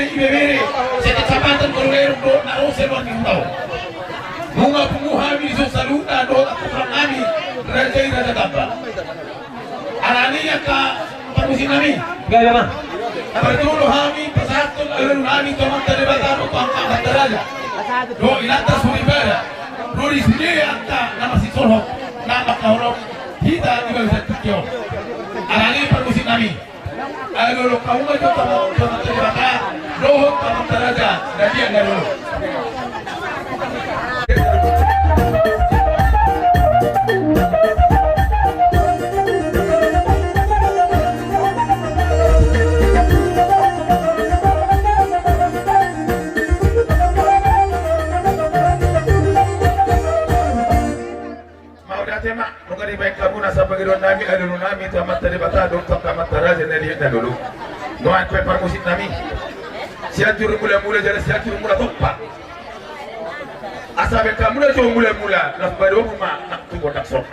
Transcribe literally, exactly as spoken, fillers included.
Ibebere sekecamatan Kaliurang do na ro sian luar ni huta on. Nunga pungu hami di son saluhutna dohot angka tulang nami raja i Raja Gamba. Alani i angka parmusik nami, gabe ma. Parjolo hami pasahathon alualu nami tu Amanta Debata dohot tu angka amanta raja dohot inanta soripada. Ro di sude angka na marsisolhot na mangkaholongi hita di bagasan tingki on. Alani i parmusik nami. Alualu hamu ma jo tu Amanta Debata dohot tu amanta raja na liat na lolo. Mauliate ma, nunga dibahen hamu na sabagidoan nami, alualu nami tu Amanta Debata dohot tu angka amanta raja na liat na lolo. Nuaeng pe parmusik nami, Sianjur Mulamula jala Sianjur Mulatompa. Asa bahen hamu na jo mulamula, laos padomu ma nang tu gondang son.